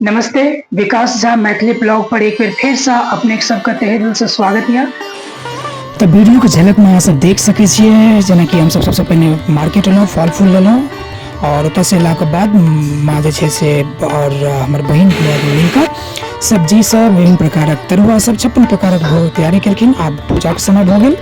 नमस्ते, विकास Jha Maithili blog पर एक बेर फेर से अपने सबके तहे दिल से स्वागत यऽ। तऽ वीडियोके झलकमे अहाँ सब देख सकै छियै जेनाकि हमसब सबसँ पहिने मार्केट एलहुँ, फल फूल लेलहुँ आओर ओतऽसँ एलाके बाद माँ जे छै से आओर हमर बहिन मिलकऽ सब्जी सब विभिन्न प्रकारक तरुआ सब 56 प्रकारक भोग तैयारी केलखिन। आब पूजाके समय भऽ गेल।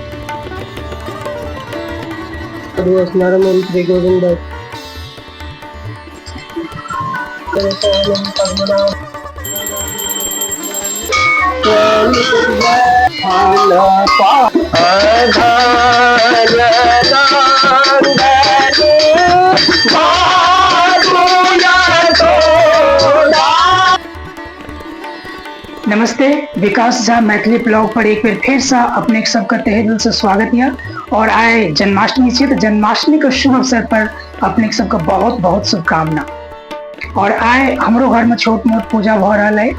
नमस्ते, विकास झा मैथिली ब्लॉग पर एक बेर फेर से अपने सबके तहे दिल से स्वागत यऽ। और आइ जन्माष्टमी छै, तऽ जन्माष्टमी के शुभ अवसर पर अपने सबके बहुत बहुत शुभकामना। और आइ हमरो घर में छोट मोट पूजा भऽ रहल है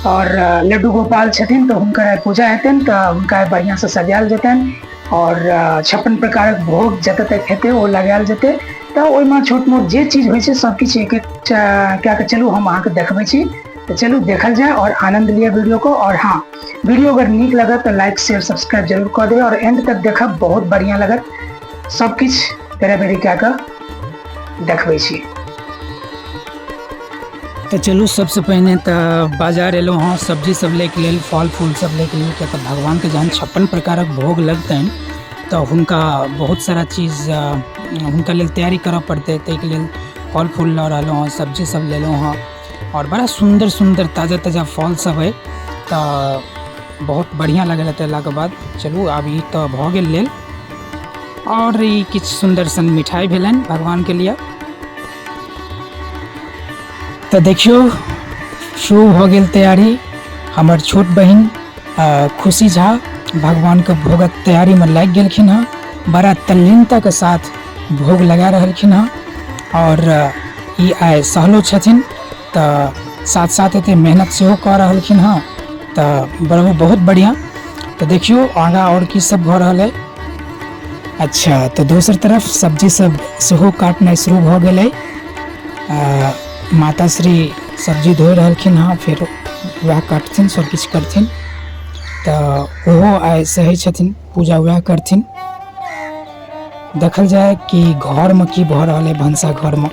और लड्डू गोपाल छथिन तऽ हुनकर आइ पूजा हेतनि, तऽ हुनका आइ बढ़िआँ से सजायल जेतनि और 56 प्रकारक भोग जतऽ तक हेतै ओ लगायल जेतै। तऽ ओहिमे छोट मोट जे चीज होइ छै सब किछु एक एक कए कऽ चलू हम अहाँके देखबै छी। तऽ चलू देखल जाय और आनंद लिअ वीडियो को। और हाँ, वीडियो अगर नीक लगत तऽ लाइक शेयर सब्सक्राइब जरूर कऽ देबै और एंड तक देखब, बहुत बढ़िआँ लगत। सब किछु बेरा बेरी कए कऽ देखबै छी। तऽ चलू सबसँ पहिने तऽ बाजार एलहुँ हँ सब्जी सब लैके लेल, फल फूल सब लैके लेल, किया तऽ भगवानके जहन 56 प्रकारक भोग लगतनि तऽ हुनका बहुत सारा चीज हुनका लेल तैयारी करऽ पड़तै। ताहिके लेल फल फूल लऽ रहलहुँ हँ, सब्जी सब लेलहुँ हँ और बड़ा सुन्दर सुन्दर ताजा ताजा फल सब है, तऽ बहुत बढ़िआँ लागल एतऽ अयलाके बाद। चलू आब ई तऽ भऽ गेल लेल और ई किछु सुन्दर सन मिठाई भेलनि भगवानके लिए। तऽ देखियौ शुरू भऽ गेल तैयारी। हमर छोट बहिन खुशी झा भगवानके भोगक तैयारीमे लागि गेलखिन हँ, बड़ा तल्लीनताके साथ भोग लगा रहलखिन हँ। और ई आइ सहलो छथिन तऽ साथ साथ एते मेहनत सेहो कऽ रहलखिन हँ, तऽ बहुत बढ़िआँ। तऽ देखियौ आगाँ आओर की सब भऽ रहल है। अच्छा, तऽ दोसर तरफ सब्जी सब सेहो काटनाइ शुरू भऽ गेलै। माता श्री सब्जी धोइ रहलखिन हँ, फेर वएह काटथिन, सब किछु करथिन। तऽ ओहो आइ सहै छथिन, पूजा वएह करथिन। देखल जाय कि घरमे की भऽ रहल है भनसा घरमे।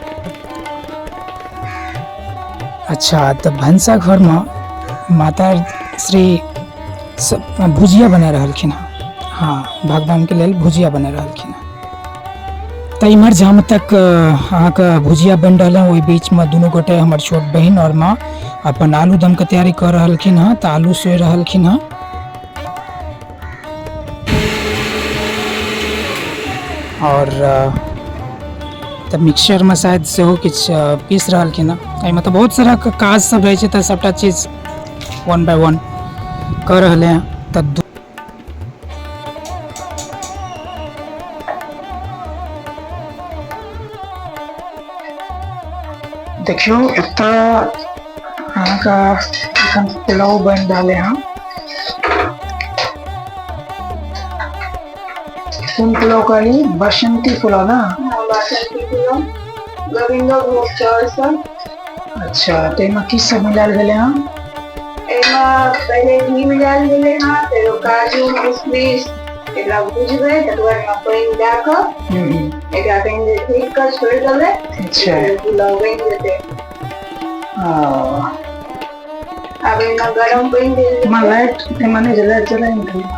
अच्छा, तऽ भनसा घरमे माता श्री सब भुजिया बना रहलखिन हँ। हाँ, भगवानके लेल भुजिया बना रहलखिन हँ। तऽ इम्हर जाम तक अहाँके भुजिया बनि रहल है, ओहि बीचमे दुनू गोटे हमर छोट बहिन आओर माँ अपन आलू दमके तैयारी कऽ रहलखिन हँ। तऽ आलू सोहि रहलखिन हँ। और तऽ मिक्सचरमे शायद सेहो किछु पीस रहलखिन हँ। एहिमे तऽ बहुत सारा काज सब रहै छै, तऽ सबटा चीज वन बाय वन कऽ रहले हँ। तऽ देखियौ एतऽ अहाँके एखन पुलाव बनि रहलै हँ। कोन पुलाव कहली? बासंती पुलाव ना? हाँ, बासंती पुलाव, गोविंदो भोग चाउर सब। अच्छा, तऽ एहिमे की सब मिलायल गेलै हँ? एहिमे पहिले घी मिलायल गेलै हँ, फेर काजू किशमिश एकरा भुजबै, तकर बाद एहिमे पानि दए कऽ एकरा कनि देर ढकि कऽ छोड़ि देबै। अच्छा। पुलाव बनि जेतै। आब एहिमे गरम पानि देल जेतै। लाइट एहिमे नहि छै, लाइट चला नहि।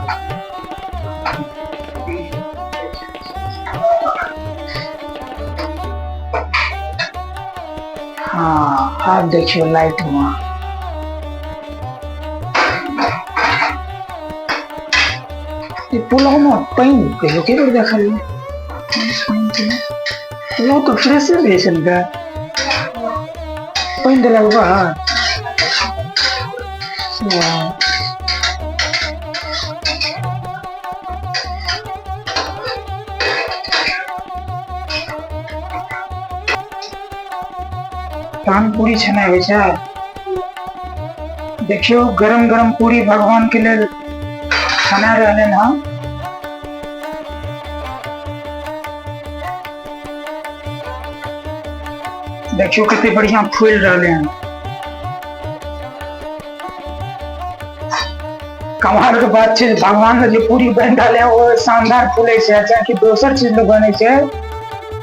हाँ, आब देखियौ लाइट में ई पुलाव में पानि कहियो के बेर देखलियै। पुलाव तऽ फ्रेशे रहै छै ने, पानि देलाके बाद। पान पूरी छनाइ होइ छै। देखियौ गरम गरम पूरी भगवान के लेल छना रहलै हँ। देखियौ कते बढ़िया फूलि रहलै हन। कमाल के बात छै, भगवान के जे पूरी बनि रहल है ओ शानदार फूलै छै, जबकि दोसर चीज लोग बनै छै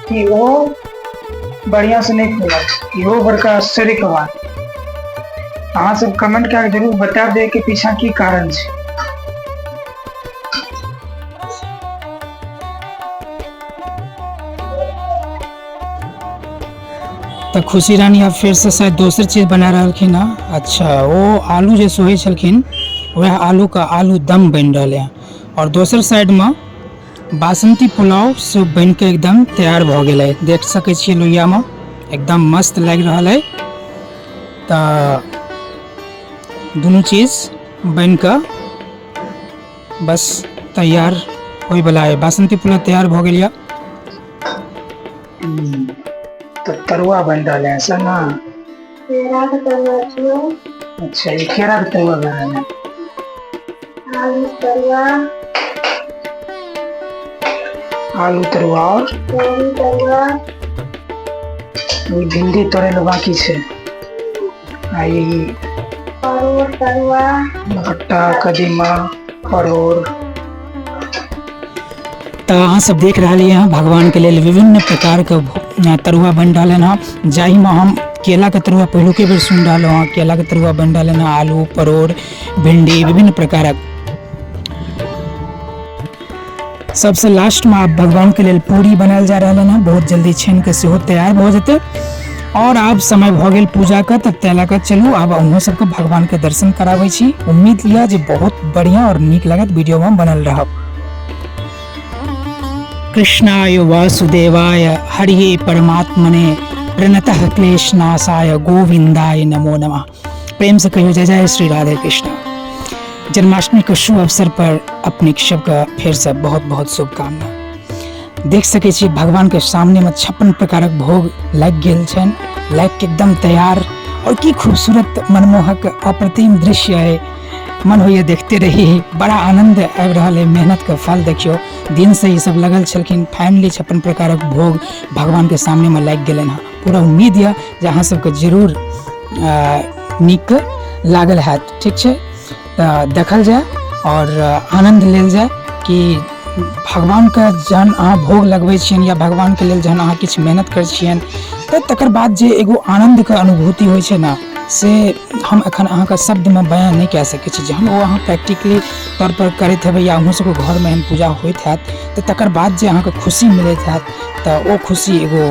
कि ओ बढ़िया से नहीं फूलत। इहो बड़का आश्चर्य के बात। अहाँ सब कमेंट कए जरूर बता दे कि पीछा की कारण छै। तऽ खुशी रानी आब फेरसँ शायद दोसर चीज बना रहलखिन हँ। अच्छा, ओ आलू जे सोहै छलखिन वएह आलूके आलू दम बनि रहलै हँ। आओर दोसर साइडमे बासमती पुलाव से बनिके एकदम तैयार भऽ गेलै। देख सकै छियै लोहियामे एकदम मस्त लागि रहल अइ। तऽ दुनू चीज बनिके बस तैयार होइवला अइ। बासमती पुलाव तैयार भऽ गेल यऽ। तो तरुआ बन रहा है ऐसा ना? केरा के तरुआ छियै। अच्छा, ये केरा के तरुआ बन रहा है। आलू तरुआ। आलू तरुआ और कोबी तरुआ। ई भिंडी तोड़े ले बाकी छै। आ ई परोड़ तरुआ। भट्टा, कदीमा, परोड़। तऽ अहाँ सब देख रहलियै हँ भगवानके लेल विभिन्न प्रकारके तरुआ बनि रहल हँ, जाहिमे हम केलाके तरुआ पहिलुके बेर सुनि रहलहुँ हँ। केलाके तरुआ बनि रहल हँ, आलू, परोड़, भिंडी, विभिन्न प्रकारक। सबसँ लास्टमे आब भगवानके लेल पूरी बनायल जा रहल हँ, बहुत जल्दी छानिके सेहो तैयार भऽ जेतै। और आब समय भऽ गेल पूजाके, तऽ ताहि लऽ कऽ चलू आब अहूँ सबके भगवानके दर्शन कराबै छी। उम्मीद यऽ जे बहुत बढ़िआँ और नीक लागत, वीडियोमे बनल रहब। कृष्णाय वासुदेवाय हरिये परमात्मने प्रणतः क्लेशनाशाय गोविंदाय नमो नमः। प्रेम से कहियो जय जय श्री राधे कृष्ण। जन्माष्टमी के शुभ अवसर पर अपने सबके फेर से बहुत बहुत शुभकामना। देख सकै छी भगवान के सामने में 56 प्रकारक भोग लागि गेल छनि, लागि के एकदम तैयार। और की खूबसूरत मनमोहक अप्रतिम दृश्य है, मन होइए देखते रही। बड़ा आनंद आबि रहल है। मेहनत के फल देखियो, दिन से ई सब लगल छलखिन, फाइनली 56 प्रकारक भोग भगवान के सामने में लागि गेलनि हँ। पूरा उम्मीद यऽ जे अहाँ सबके जरूर नीक लागल हैत। ठीक छै, तऽ देखल जाय और आनंद लेल जाय कि भगवानके जहन अहाँ भोग लगबै छियनि या भगवानके लेल जहन अहाँ किछु मेहनत करै छियनि तऽ तकर बाद जे एगो आनन्दके अनुभूति होइ छै ने, से हम एखन अहाँके शब्दमे बयान नहि कए सकै छी। जहन ओ अहाँ प्रैक्टिकली तौरपर करैत हेबै या अहूँ सबके घरमे एहन पूजा होइत हैत तऽ तकर बाद जे अहाँके खुशी मिलैत हैत तऽ ओ खुशी एगो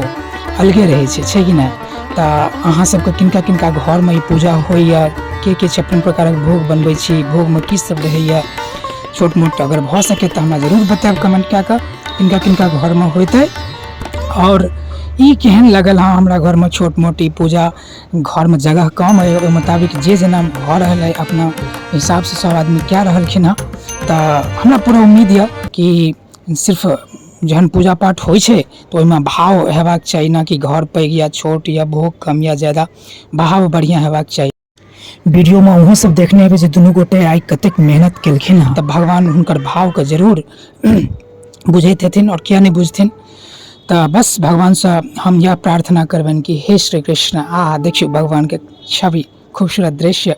अलगे रहै छै, छै कि नहि? तऽ अहाँ सबके किनका किनका घरमे ई पूजा होइए, के के 56 प्रकारक भोग बनबै छी, भोगमे की सब रहैए, छोट मोट अगर भऽ सकै तऽ हमरा जरूर बतायब कमेंट कए कऽ किनका किनका घरमे होइतै और ई केहन लगल। हँ, हमरा घरमे छोट मोट ई पूजा, घरमे जगह कम अइ, ओहि मुताबिक जे जेना भऽ रहल अइ अपना हिसाबसँ सब आदमी कए रहलखिन हँ। तऽ हमरा पूरा उम्मीद यऽ कि सिर्फ जहन पूजा पाठ होइ छै तऽ ओहिमे भाव हेबाक चाही, ना कि घर पैघ या छोट या भोग कम या ज्यादा, भाव बढ़िआँ हेबाक चाही। वीडियोमे अहूँ सब देखने हेबै जे दुनू गोटे आइ कतेक मेहनत केलखिन हँ, तऽ भगवान हुनकर भावके जरूर बुझैत हेथिन आओर किया नहि बुझथिन। तऽ बस भगवानसँ हम इएह प्रार्थना करबनि कि हे श्री कृष्ण, आ देखियौ भगवानके छवि, खूबसूरत दृश्य।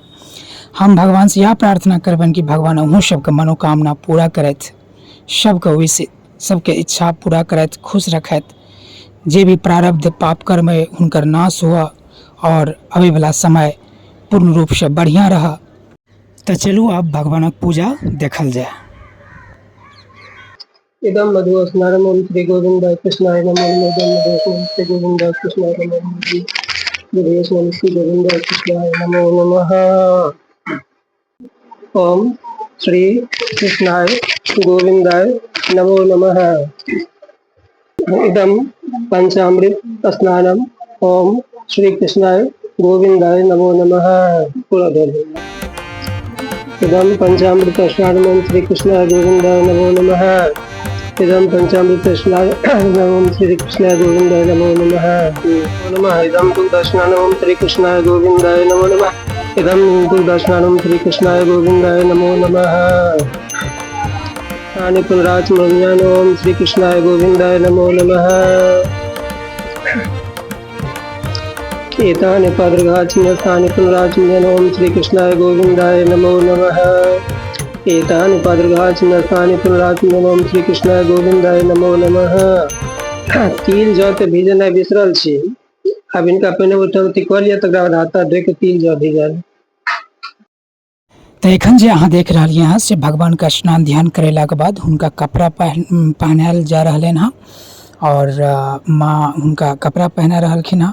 हम भगवानसँ इएह प्रार्थना करबनि कि भगवान अहूँ सबके मनोकामना पूरा करथि, सबके विश, सबके इच्छा पूरा करथि, खुश रखथि। जे भी प्रारब्ध पाप कर्म अइ हुनकर नाश हुअ आओर अबैवला समय पूर्ण रूपसँ बढ़िआँ रहऽ। तऽ चलू आब भगवानक पूजा देखल जाय। इदम मधु स्नानम ओम श्री गोविंदाय कृष्णाय नमो नमः। इदम मधु ओम श्री गोविंदाय कृष्णाय नमो नमः। मधु श्री गोविंदाय कृष्णाय नमो नमः। ओम श्री कृष्णाय गोविंदाय नमो नमः। इदम पंचामृत स्नानम ओम श्री कृष्णाय गोविंदाय नमो नमः। पूरा दे। इदम पंचामृत स्नानम ओम श्री कृष्णाय गोविंदाय नमो नमः। इदम पंचामृत स्नानम ओम श्री कृष्णाय गोविंदाय नमो नमः। नमः। इदम दुग्ध स्नानम ओम श्री कृष्णाय गोविंदाय नमो नमः। इदम दुग्ध स्नानम श्री कृष्णाय गोविंदाय नमो नमः। तानि पुनराचमनीयानि ओम श्री कृष्णाय गोविंदाय नमो नमः। एतानि पादर्घाचमनीयानि पुनराचमनीयानि ओम श्री कृष्णाय गोविंदाय नमो नमः। एतानि पादुकाचन्दनानि पुनरात्मनम श्री कृष्णाय गोविन्दाय नमो नमः। तिल जौ तऽ भिजेनाइ बिसरल छी। आब हिनका पहिने ओहिठाम अथी कऽ लिअ, तकरा बाद हाथ धोइ कऽ तिल जौ भिजायब। तऽ एखन जे अहाँ देख रहलियै हँ से भगवानके स्नान ध्यान करेलाके बाद हुनका कपड़ा पहनायल जा रहलनि हँ आओर माँ हुनका कपड़ा पहिना रहलखिन हँ।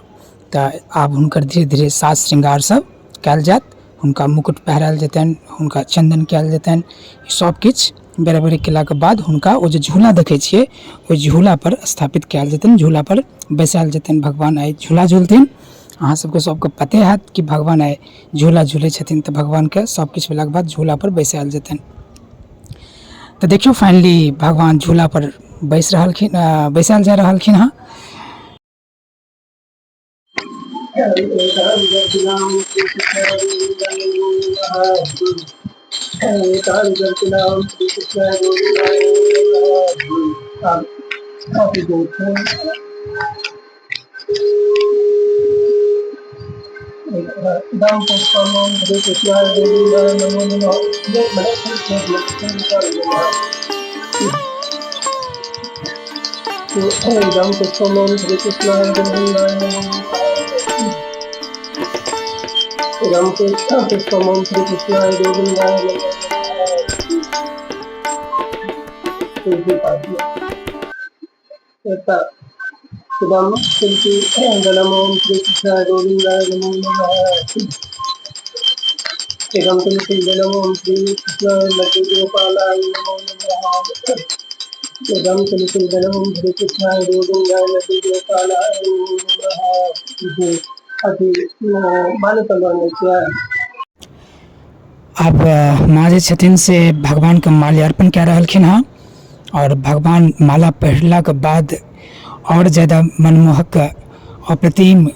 तऽ आब हुनकर धीरे धीरे साज श्रृंगार सब कयल जायत, हुनका मुकुट पहिरायल जेतनि, हुनका चन्दन कयल जेतनि, सब किछु बराबरी केलाके बाद हुनका ओ जे झूला देखै छियै ओहि झूला पर स्थापित कयल जेतनि, झूला पर बैसायल जेतनि। भगवान आइ झूला झूलथिन। अहाँ सबके सबके पते हैत कि भगवान आइ झूला झूलै छथिन। तऽ भगवानके सब किछु भेलाके बाद झूला पर बैसायल जेतनि। तऽ देखियौ फाइनली भगवान झूला पर बैस रहलखिन, बैसायल जा रहलखिन हँ। इदं पुष्पं ओम श्री कृष्णाय गोविन्दाय नमो नमः। इदं पुष्पं ओम श्री कृष्णाय गोविन्दाय नमो नमः। इदं तुलसी दलम् ओम श्री कृष्णाय गोविन्दाय नमो नमः। इदं तुलसी दलम् ओम श्री कृष्णाय लड्डू गोपालाय नमो नमः। इदं तुलसी दलम् ओम श्री कृष्णाय गोविन्दाय लड्डू गोपालाय नमो नमः। अथी मान्यता मानै छियै। आब माँ जे छथिन से भगवानके माल्यार्पण कए रहलखिन हँ आओर भगवान माला पहिरलाके बाद आओर ज्यादा मनमोहक अप्रतिम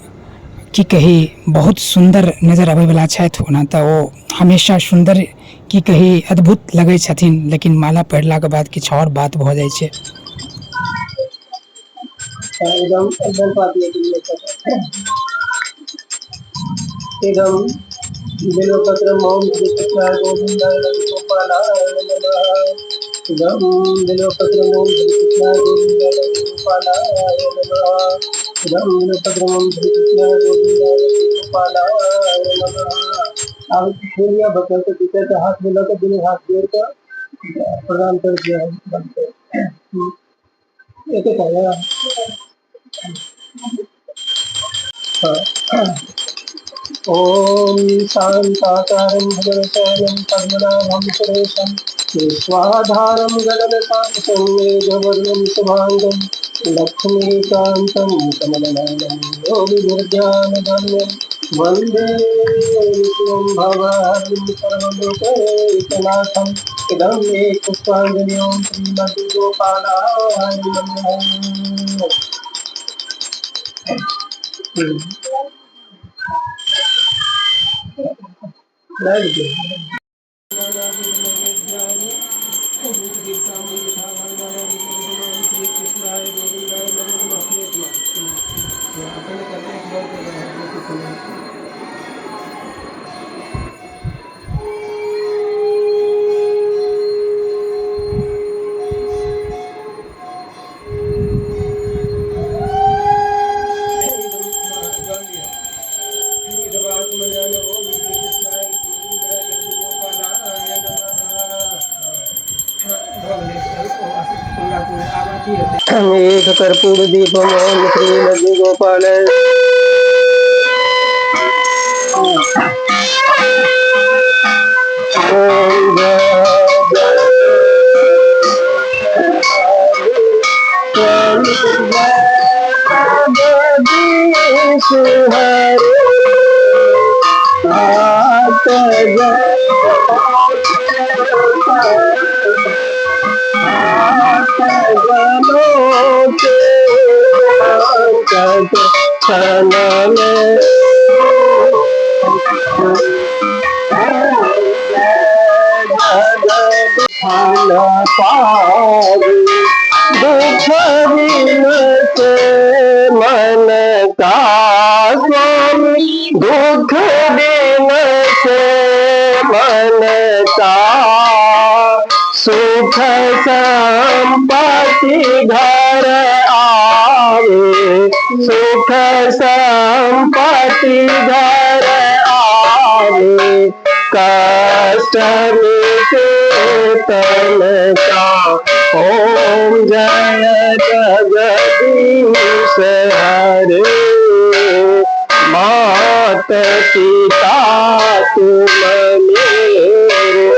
की कही बहुत सुन्दर नजर अबैवला छथि। ओना तऽ ओ हमेशा सुन्दर की कही अद्भुत लगै छथिन, लेकिन माला पहिरलाके बाद किछु आओर बात भऽ जाइ छै। एकदम एकदम बिल्वपत्रम ओम श्री कृष्णाय गोविन्दाय गोपालाय नमः। इदं बिल्वपत्रम ओम श्री कृष्णाय गोविन्दाय गोपालाय नमः। इदं बिल्वपत्रम ओम श्री कृष्णाय गोविन्दाय गोपालाय नमः। आब फूल या बचल तऽ दूटा तऽ हाथ में लऽ कऽ दुनू हाथ जोड़ कऽ प्रणाम कर दिया। एक एक ॐ शान्ताकारं भुजगशयनं पद्मनाभं सुरेशं विश्वाधारं गगनसदृशं मेघवर्णं शुभाङ्गं लक्ष्मीकान्तं कमलनयनं योगिभिर्ध्यानगम्यं वन्दे विष्णुं भवहरिं सर्वलोकैकनाथम्। इदं मे पुष्पाञ्जलि ॐ श्रीमद्गोपालाय नमः। एक कर्पूर दीपम ओम श्री लड्डू गोपाल। दुख से मन का स्वामी, दुख दिन से मन का सुख संपत्ति घर आवे, सुख संपत्ति घर आवे, कष्ट मिटे तन का। ओम जय जगदीश हरे, मात पिता तुम मेरे।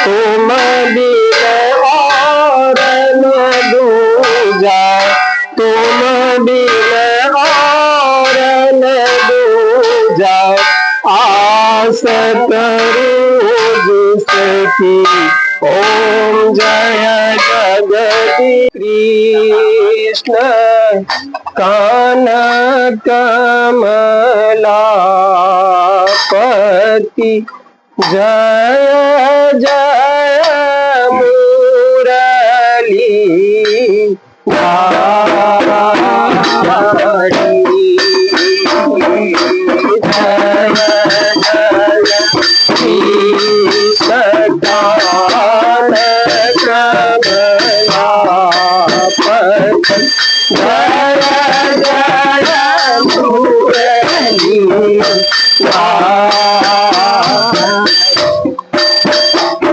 तुम बिन और न दूजा, तुम बिन और न दूजा, आस करो जिसकी। ओम जय जगदीश कृष्ण कान कमलापति, जय जय मुरली धारी, जय जय कृष्ण कान कमलापति, जय जय मुरली धारी,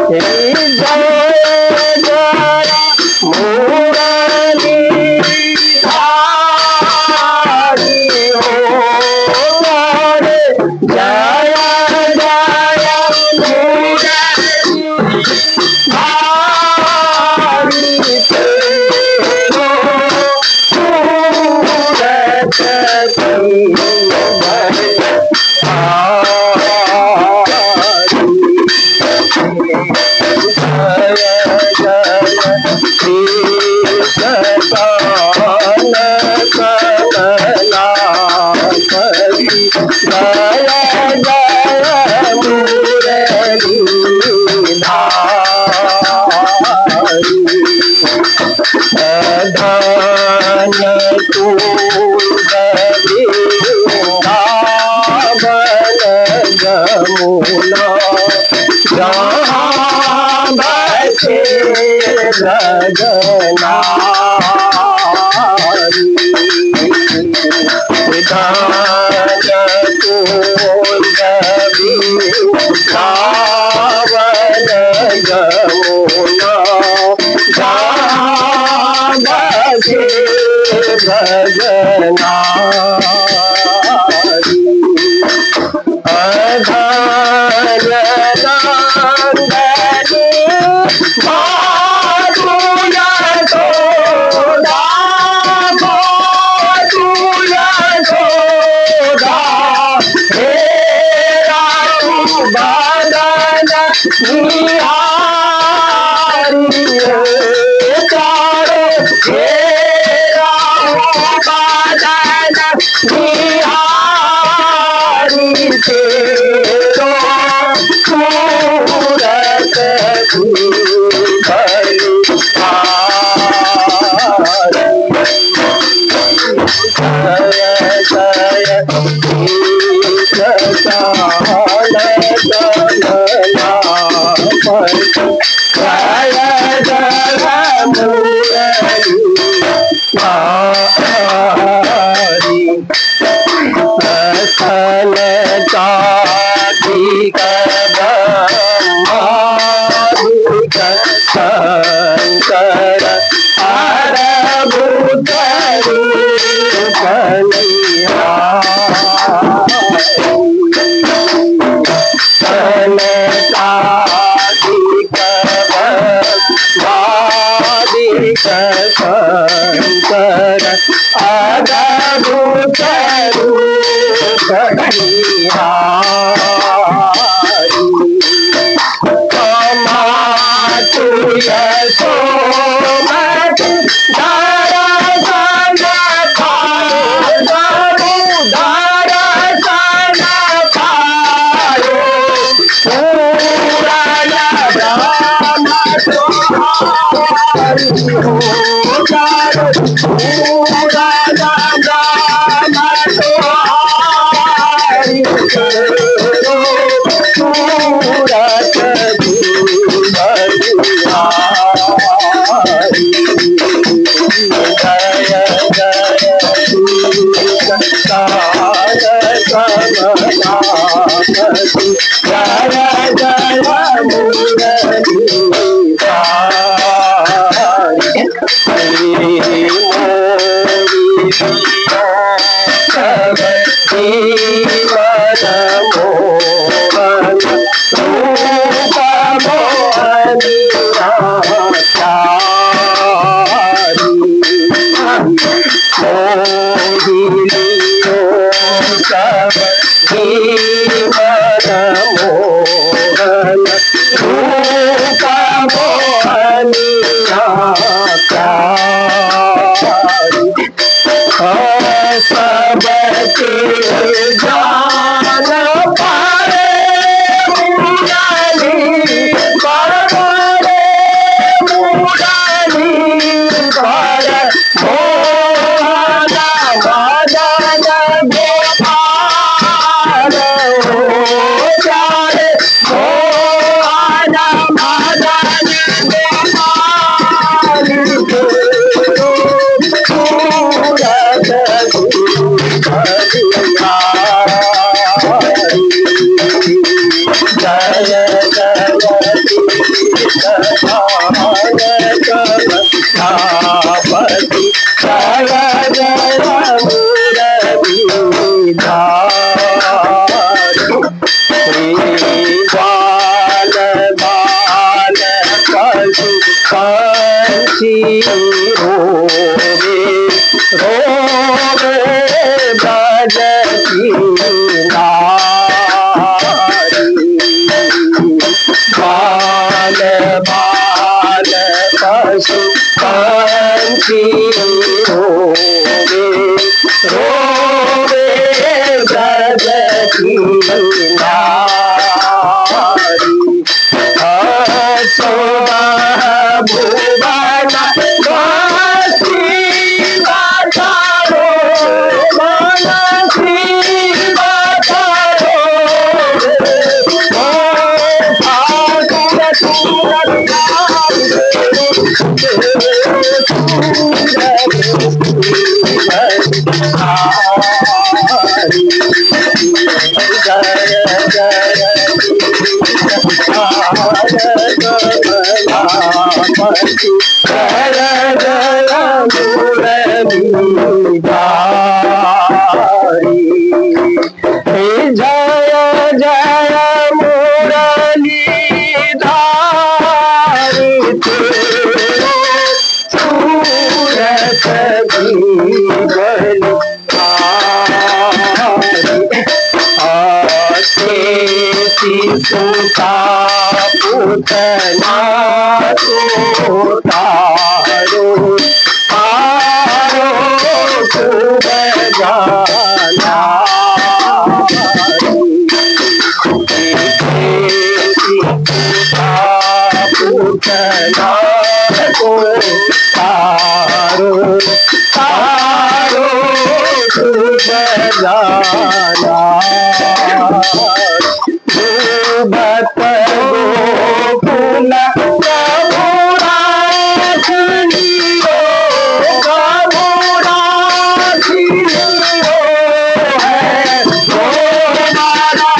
जय जय मुरली धारी हो रे, जय जय मुरली धारी, तेरो सूरत सुंदर जय जय कृष्ण कान कमलापति, जय जय मुरली धारी। धान कुंज वृंदावन जमुना, जहाँ बसे ब्रजनारी। धान कुंज वृंदावन जमुना, जहाँ बसे ब्रजनारी। अधर नंदनी माधु यशोदा, माधु यशोदा, हे रघुबदन निहारी, चारो हे रघुबदन निहारी, तेरो सूरत बलिहारी। जय जय कृष्ण कान कमलापति, जय जय मुरली धारी। सन कादिक ब्रह्मादिक शंकर, अद्भुत रूप निहारी। सन कादिक ब्रह्मादिक शंकर, अद्भुत रूप निहारी। मातु यशोमति दरसन पायो, दरसन पायो, पूरण ब्रह्म। तोहारी हो चारो सूरत जान तोहारी तेरो सूरत बलिहारी। जय जय कान कमलापति जय जय मुरली हरि मोरी सब जीवन मोहन रूप मोहनिया प्यारी मोहिनी सब जीवन मोहन रूप मोहनिया प्यारी सबके जान पारे मुरारी पर मुरारी पर मोहन मदन गोपाल हो चारे मोहन मदन गोपाल तेरो सूरत जय जय कमलापति जय जय मुरली श्री बाल बाल पशु पंछी रोवे रोवे ब्रज की नारी। बाल बाल पशु पंछी रोवे रोवे ब्रज की नारी। भुवन बंसी बजारो बंसी बजारो जय जय जय जय मुरली जय जय मुरली धारी तेरो सूरत शिशुता पुतना को तारो तारो खूब जाना पूतना को तारो तारो खूब जाना डूबत गोकुल प्रभु राखियो प्रभु राखियो है ओ राधा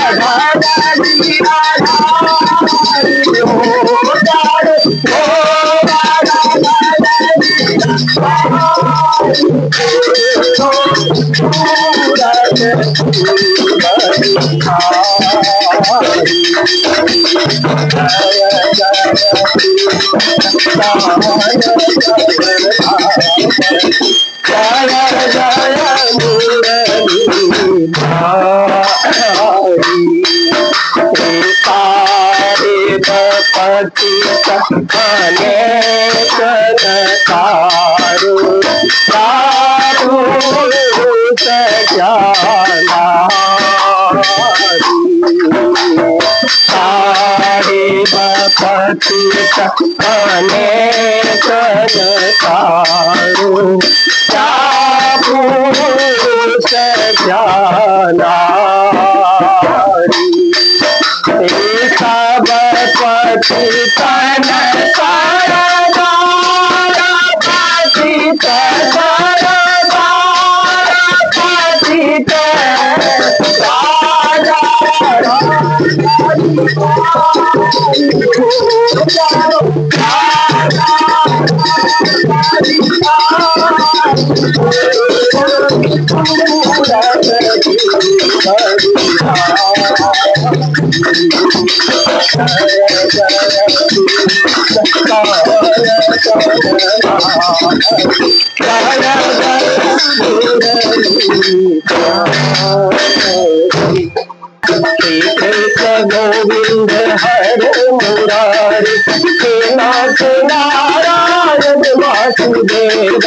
जय जय मुरली धारी तारे पति अनेक तारो तारो सजाना तारे पतित अनेक तारु पुरुष नारी सब पतितन पतित पतित राजा श्री कृष्ण गोविंद हरे मुरारी, हे नाथ नारायण वासुदेव।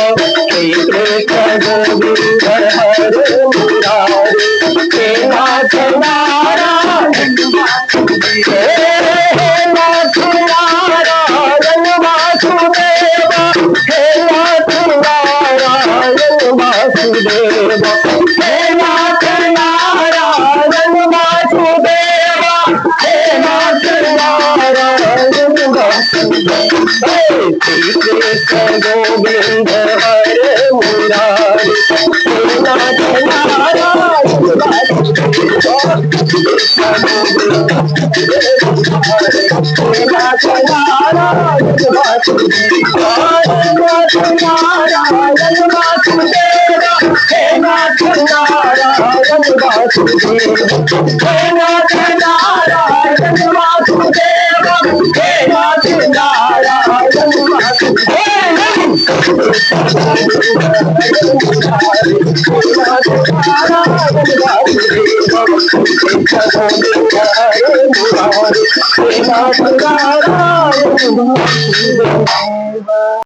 श्री कृष्ण गोविंद हरे मुरारी, हे नाथ नारायण वासुदेव। हे नाथ नारायण वासुदेव, हे नाथ नारायण वासुदेव, हे नाथ नारायण वासुदेव, हे नाथ नारायण वासुदेव। श्री कृष्ण गोविंद हरे मुरारी, हे नाथ नारायण वासुदेव। हे नाथ नारायण वासुदेव, नाथ नारायण वासुदेव, हे नाथ नारायण वासुदेव, हे नाथ नारायण वासुदेव, हे नाथ नारायण वासुदेव।